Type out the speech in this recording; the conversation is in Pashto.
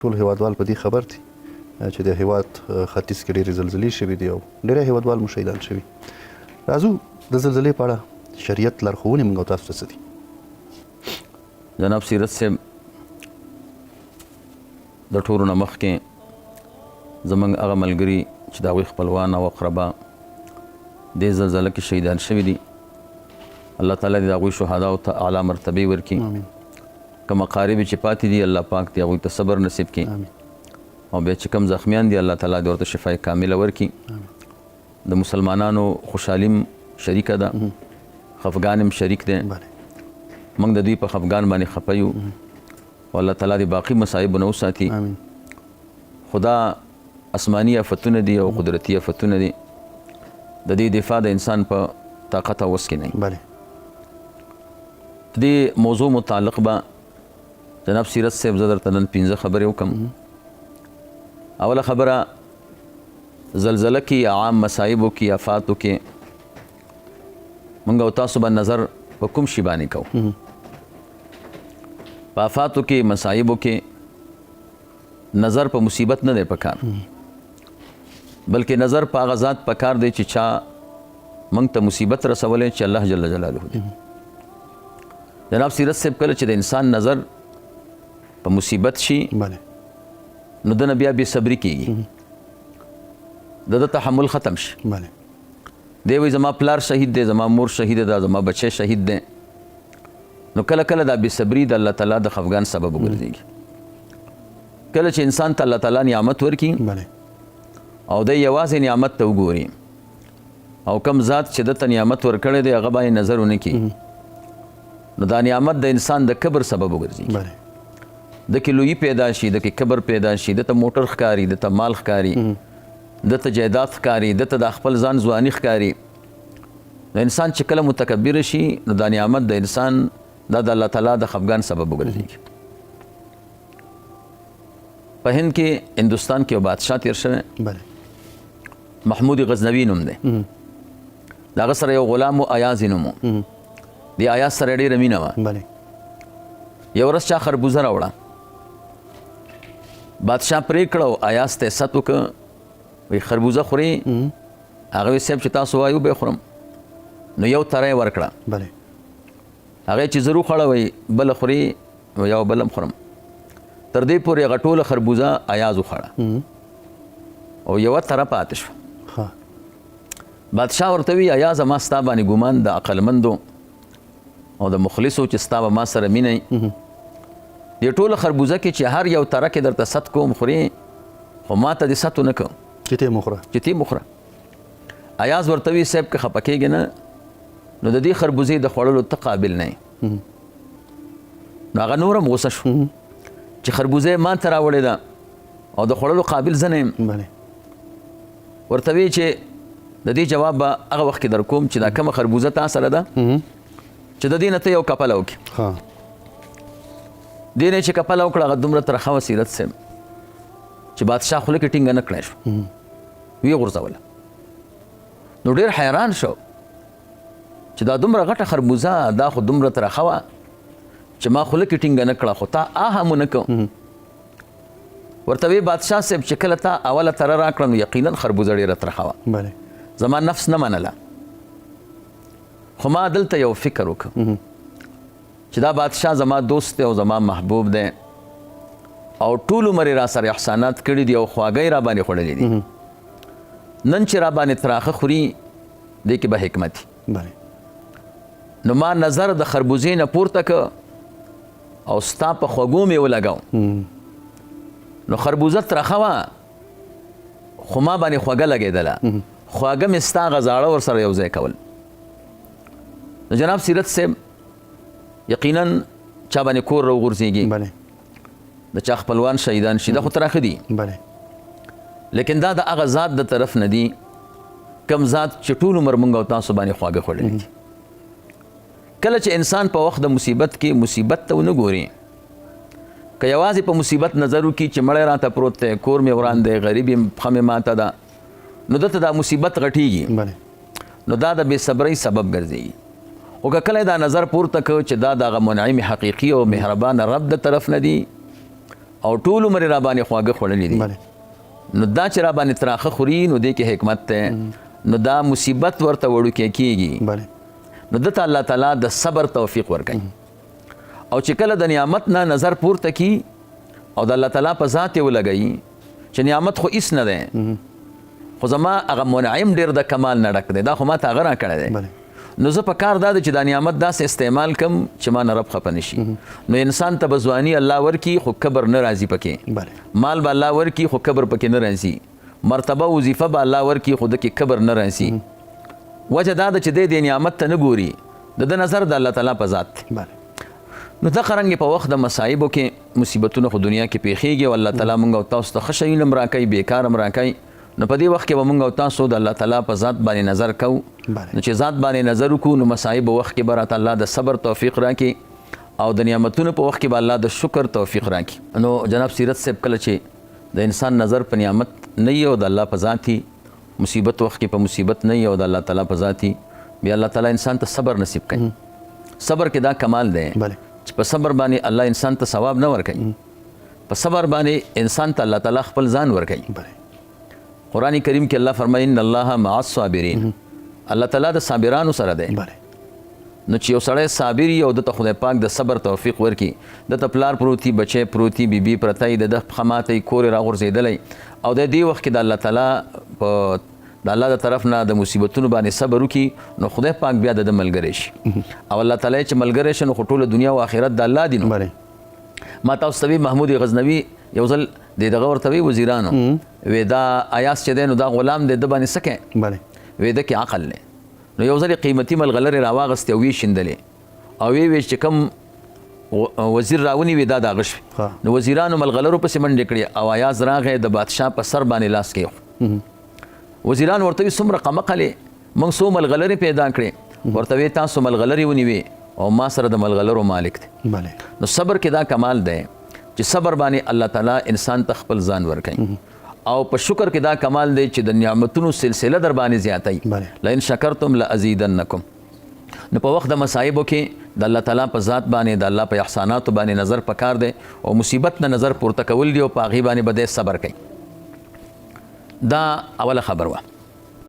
ټول هیوادوال په دې خبر دي چې د هیواد ختیځ کې ډېرې زلزلې شوې دي او ډېری هیوادوال مو شهیدان شوي. راځو د زلزلې په اړه شریعت لارښوونې موږ او تاسو ته څه دي؟ جناب سیرت صاحب، د ټولو نه مخکې زمونږ هغه ملګري چې د هغوی خپلوان او اقربا دې زلزله کې شهیدان شوي دي، الله تعالی دې د هغوی شهداو ته اعلی مرتبې ورکړي. کوم اقارب چې پاتې دي الله پاک دې هغوی ته صبر نصیب کړي او بیا چې کوم زخمیان دي الله تعالی دې ورته شفای کامله ورکړي. د مسلمانانو خوشحالي هم شریکه ده، خفګان هم شریک دی. موږ د دوی په خفګان باندې خفه یو او الله تعالی دې باقي مصایبو نه وساتي. خدا آسماني افتونه دي او قدرتي افتونه دي، د دې دفاع د انسان په طاقت او وس کې نه. د دې موضوع متعلق به جناب سیرت صاحب زه درته نن 5 خبرې وکم. اوله خبره، زلزله کې یا عام مصایبو کې یا آفاتو کې مونږ او تاسو به نظر په کوم شي باندې کوو؟ په آفاتو کې مصایبو کې نظر په مصیبت نه دی پکار، بلکې نظر په هغه ذات پکار دی چې چا مونږ ته مصیبت رسولی چې الله جل جلاله دی. جناب سیرت صاحب، کله چې د انسان نظر په مصیبت شي نو دنه بیا بې صبري کیږي، د ده تحمل ختم شي. دی وایي زما پلار شهید دی، زما مور شهید ده، زما بچی شهید دی. نو کله کله دا بې صبري د الله تعالی د خفګان سبب وګرځېږي. کله چې انسان ته الله تعالی نعمت ورکړي او دی یوازې نعمت ته وګوري او کم ذات چې ده ته نعمت ورکړی دی هغه باندې نظر ونه کړي، نو دا نعمت د انسان د کبر سبب وګرځي. ده کې لویي پیدا شي، ده کې کبر پیدا شي، ده ته موټر ښکاري، ده ته مال ښکاري، ده ته جایداد ښکاري، ده ته د خپل ځان ځواني ښکاري. نو انسان چې کله متکبر شي نو دا نعمت د انسان دا د الله تعالی د خفګان سبب وګرځي. په هند کې، هندوستان کې یو بادشاه تیر شوی، محمود غزنوي نوم دی. د هغه سره یو غلام و، ایاز یې نوم و. د ایاز سره ډېره مینه وه. یو ورځ چا خربوزه راوړه، بادشاه پرې کړه او ایاز ته یې ست وکړ، وایي خربوزه خورې؟ هغه وایي صاحب چې تاسو وایو به یې خورم. نو یو تره یې ورکړه. هغه چې زر وخوړه، وایي بله خورې؟ یو بل هم خورم. تر دې پورې هغه ټوله خربوزه ایاز وخوړه او یوه تره پاتې شوه. بادشاه ورته وی ایاز ما ستا باندې ګمان د عقلمندو او د مخلصو چې ستا به ما سره مینه دې ټوله خربوزه کې چې هر یو تره کې درته ست کوم خورې، خو ما ته دې ست ونه کړ چې ته یې مخوره. چې ته یې مخوره. ایاز ورته وی صاحب که خفه کېږې نه نو د دې خربوزې د خوړلو ته قابل نه یې. نو هغه نور هم غوسه شو چې خربوزه یې ما ته راوړې ده او د خوړلو قابل زه نه یم. ورته وی چې د دې جواب به هغه وخت کې در کوم چې دا کومه خربوزه تا سره ده چې د دې نه ته یو کپله وکړې. دې نه چې کپله وکړه هغه دومره ترخه وه سیرت صاحب چې بادشاه خوله کې ټینګه نه کړی شو، ویې غورځوله. نو ډېر حیران شو چې دا دومره غټه خربوزه دا خو دومره ترخه وه چې ما خوله کې ټینګه نه کړه، خو تا آه هم ونه کړ. ورته وی بادشاه صاحب چې کله تا اوله تره راکړه نو یقینا خربوزه ډېره ترخه وه، زما نفس نه منله، خو ما دلته یو فکر وکړ چې دا بادشاه زما دوست دی او زما محبوب دی او ټول عمر یې را سره احسانات کړي دي او خواږه یې را باندې خوړلي دي. نن چې را باندې تراخه خوري دې کې به حکمت وي. نو ما نظر د خربوزې نه پورته که او ستا په خوږو مې ولګاو. نو خربوزه ترخه وه خو ما باندې خوږه لګېدله، خواږه مې ستا هغه زاړه ورسره یو ځای کول. نو جناب سیرت صاحب یقینا چا باندې کور راوغورځېږي، د چا خپلوان شهیدان شي، دا خو تراخه دي، لیکن دا د هغه ذات د طرف نه دي کم ذات چې ټول عمر مونږ او تاسو باندې خواږه خوړلي دي. کله چې انسان په وخت د مصیبت کې مصیبت ته ونه ګوري، که یوازې په مصیبت نظر وکړي چې مړی راته پروت دی، کور مې وران دی، غریب یم، پښه مې ماته ده، نو ده ته دا مصیبت غټیږي، نو دا د بې صبرۍ سبب ګرځي. خو که کله دا نظر پورته کړ چې دا د هغه منعم حقیقي او مهربان رب د طرف نه دي، او ټول عمر یې راباندې خواږه خوړلي دي، نو دا چې راباندې تراخه خوري نو دې کې حکمت دی، نو دا مصیبت ورته وړوکی کېږي. نو ده ته الله تعالی د صبر توفیق ورکوي. او چې کله د نعمت نه نظر پورته کی او د الله تعالی په ذات یې ولګوي چې نعمت خو هیڅ نه دی، خو زما هغه منعم ډېر د کمال نه ډک دی، دا خو ما ته هغه راکړی دی، نو زه په کار دا دی چې دا نعمت داسې استعمال کم چې ما نه رب خفه نه شي. نو انسان ته به ځواني الله ورکي خو کبر نه راځي پکې، مال به الله ورکي خو کبر پکې نه راځي، مرتبه وظیفه به الله ورکي خو ده کې کبر نه راځي. وجه دا ده چې دی دې نعمت ته نه ګوري، د ده نظر د الله تعالی په ذات دی. نو دغه رنګ په وخت د مصایبو کې مصیبتونه خو دنیا کې پېښېږي او الله تعالی موږ او تاسو ته ښه شیونه هم راکوي، بېکار هم راکوي. نو په دې وخت کې به موږ او تاسو د الله تعالی په ذات باندې نظر کوو. نو چې ذات باندې نظر وکړو نو مصایبو وخت کې به راته الله د صبر توفیق راکړي او د نعمتونو په وخت کې به الله د شکر توفیق راکړي. نو جناب سیرت صاحب کله چې د انسان نظر په نعمت نه وي او د الله په ذات وي، مصیبت وخت کې په مصیبت نه وي او د الله تعالی په ذات وي، بیا الله تعالی انسان ته صبر نصیب کوي. صبر کې دا کمال دی چې په صبر باندې الله انسان ته ثواب نه ورکوي، په صبر باندې انسان ته الله تعالی خپل ځان ورکوي. قرآن کریم کې الله فرمایي ان الله مع الصابرین، الله تعالی د صابرانو سره دی. نو چې یو سړی صابر وي او ده ته خدای پاک د صبر توفیق ورکړي، ده ته پلار پروت وي، بچی پروت وي، بیبي پرته وي، د ده پښه ماته وي، کور یې راغورځېدلی او د دې وخت کې د الله تعالی په د الله د طرف نه د مصیبتونو باندې صبر وکړي نو خدای پاک بیا د ده ملګری شي. او الله تعالی چې ملګری شي نو خو ټوله دنیا او آخرت د الله دي. نو ما تاسو ته وی محمود غزنوي یو ځل د دغه ورته وی وزیرانو وی دا ایاس چې دی نو دا غلام دی، ده باندې څه کوې؟ وی ده کې عقل دی. نو یو ځل یې قیمتي ملغلرې راواغستې او ویې شیندلې او ویې ویل چې کوم وزیر راونیوي دا د هغه شوي. نو وزیرانو ملغلرو پسې منډې کړې او ایاز راغی د بادشاه په سر باندې لاس کېښود. وزیران ورته وی څومره قمقلې، موږ څو ملغلرې پیدا کړې. ورته وی تاسو ملغلرې ونیوې او ما سره د ملغلرو مالک دی. نو صبر کې دا کمال دی چې صبر باندې الله تعالی انسان ته خپل ځان ورکوي، او په شکر کې دا کمال دی چې د نعمتونو سلسله در باندې زیاتوي، لئن شکرتم لازیدنکم. نو په وخت د مصایبو کې د الله تعالی په ذات باندې د الله په احساناتو باندې نظر پکار دی او مصیبت نه نظر پورته کول دی او په هغې باندې به دی صبر کوي. دا اوله خبر وه.